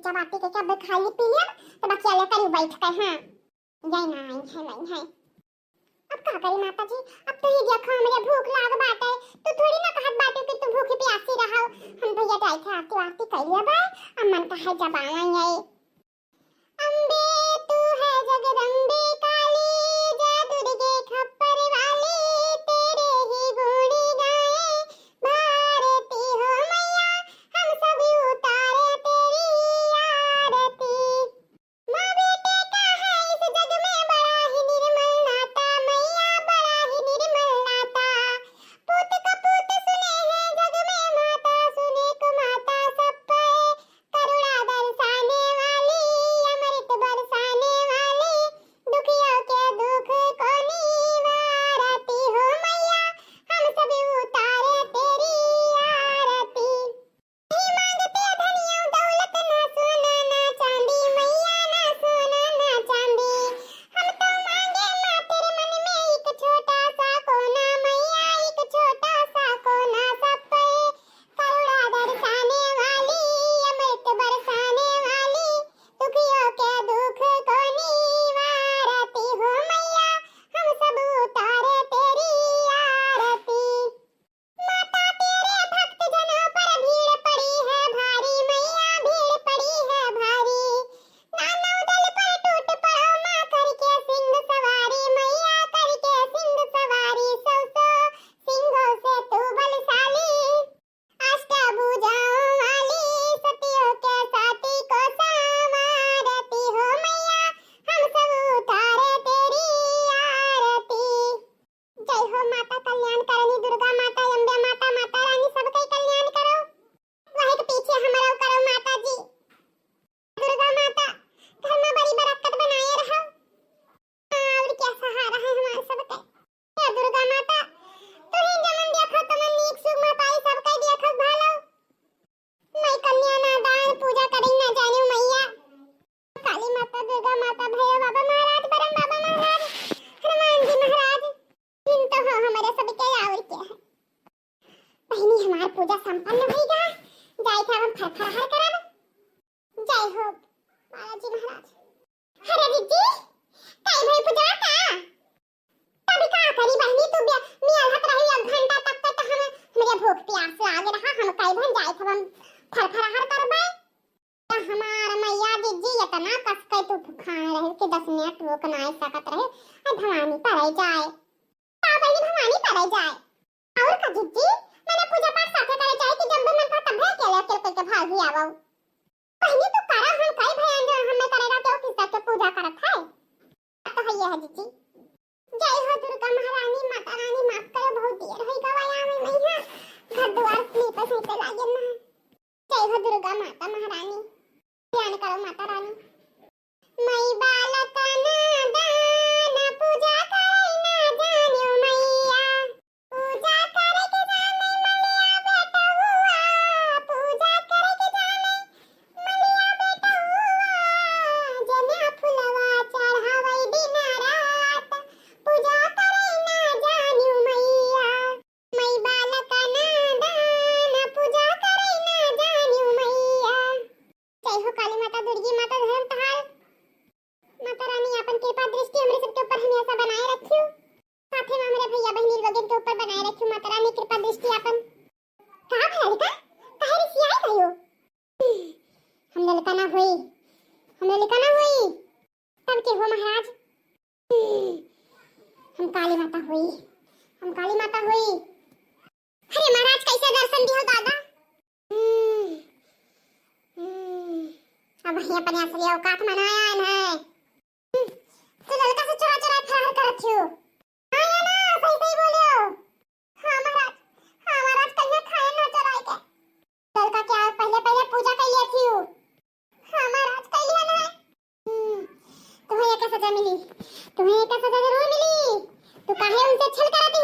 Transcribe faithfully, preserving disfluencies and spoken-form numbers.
जब आती के, के अब खाई पी लिया, तो बकिया लेकर ही बैठ के, हाँ। जय ना आई है, नहीं है। अब का करी माता जी, अब तू ही देखो, हमरे भूख लाग बाटे, तू थोड़ी ना कहत बाटे कि तू भूखी प्यासी रहो। हम भैया जाए थे आरती वारती कर लिया बा, अब मन का है जब आवा ही है। अम्बे तू है जगदम्बे काली, जय दुर्गे खप्पर वाली, तेरे ही गुण गाए भारती हो मैया, हम सब उतारे तेरी आरती। माँ बेटे का है इस जग में बड़ा ही निर्मल नाता, मैया बड़ा ही निर्मल नाता। पूत कपूत सुने हैं जग में, माता सुने कुमाता सब पे। करुणा दर्शाने वाली, अमृत बरसाने वाली, दुखियों के दुख को निवारती हो मैया, हम सब उतारे तेरी आरती। नहीं मांगते धनियों दौलत ना सोना ना चांदी, मैया ना सोना ना चांदी। हम तो मांगे माँ तेरे मन में एक छोटा सा कोना, मैया एक छोटा सा कोना सब पे। करुणा दर्शाने वाली, अमृत बरसाने वाली, दुखियों के दुख को निवारती हो मैया, हम सब उतारे तेरी आरती। माता तेरे भक्त जनों पर भीड़ पड़ी है भारी, मैया भीड़ पड़ी है भारी। नाना उदल पर टूट पड़ो माँ करके सिंह सवारी, मैया करके सिंह सवारी। सौ सौ सिंहों से तू बलशाली, अष्टभुजाओं वाली, सतियों के साथी को संवारती हो मैया, हम सब उतारे तेरी आरती। जय हो माता कल्याण करनी, दुर्गा माता, अम्बे माता, माता रानी, सबके कल्याण करो। वही के पीछे हमारा करो माता जी। दुर्गा माता, घर में बड़ी बरकत बनाए रहो। और क्या सहारा है हमारे सबके। हे दुर्गा माता, तू ही जमन देखो, तमन नीक सुख महतारी सबके देखो भलो। मैं कन्या ना दान पूजा करी ना जानियो मैया। काली माता, दुर्गा माता, भैरव बाबा महाराज, बरम बाबा महाराज, हनुमान जी महाराज, इन तो हो हमारे सबके और क्या है। बहिनी, हमार पूजा संपन्न होई गा, जाए थे हम फरफराहर करब। जय हो बालाजी महाराज। अरे दीदी, काई भई पूजा का? तब का करी बहिनी, तू बे-, मियालहत रही एक घंटा तक, तो हम, हमरे भूख प्यास लाग रहा, हम काई भन जाए थे हम फरफराहर करबे। त हमार मैया दीदी इतना कस के तू फुफान रहे कि दस मिनट रुक नाई सकत रहे। आ भवानी परे जाए। का बहिनी भवानी परे जाए? और का दीदी, मैंने पूजा पाठ साथे करे जाए कि जब भी मन का तब अकेले अकेले करके भाग ही आवो। बहिनी तू करा, हम कई भयान जो हमें करे रहते हो किस के पूजा करत है। तो है ये है दीदी। जय हो दुर्गा महारानी, माता रानी माफ करो, बहुत देर होई गवा आवे मैया। घर द्वार लीपे सैते लागे ना। जय हो दुर्गा माता महारानी, ध्यान करो माता रानी। मई बालक नादान पूजा करे ना जान्यो मैया। पूजा करे के जाने मलिया बेटहुआ, पूजा करे के जाने मलिया बेटहुआ, जन्या फुलवा चढ़ावै दिन रात, पूजा करे ना जान्यो मैया। मई बालक नादान पूजा करे ना जान्यो मैया। जय हो काली माता, दुर्गी माता, धर्म तहार। माता रानी आपन कृपा दृष्टि हमरे सबके ऊपर हमेशा बनाए रखियो। साथे में हमरे भैया बहिनी लोगन के ऊपर बनाए रखियो माता रानी कृपा दृष्टि आपन। का भैया का? काहे रिसियाई गयो? हम ललका ना होई, हम ललका ना होई। तब के हो महाराज? हम काली माता होई, हम काली माता होई। अरे महाराज, कैसे दर्शन दियो दादा? हम्म, हम्म, अब वही अपने असली औकात में ना आए हैं। हम्म, तू ललका से चोरा चोरा फरार करत छियो। हाँ या ना, सही सही बोलियो। हाँ महाराज, हाँ महाराज, कहिया खाए ना चोराए के। ललका क्या पहले पहले पूजा कर लिया थी। हाँ महाराज, कर लिया ना। हम्म, तुम्हें ये क्या सजा मिली? तुम्हें ये क्या सजा जरूर मिली? तू काहे उनसे छल करत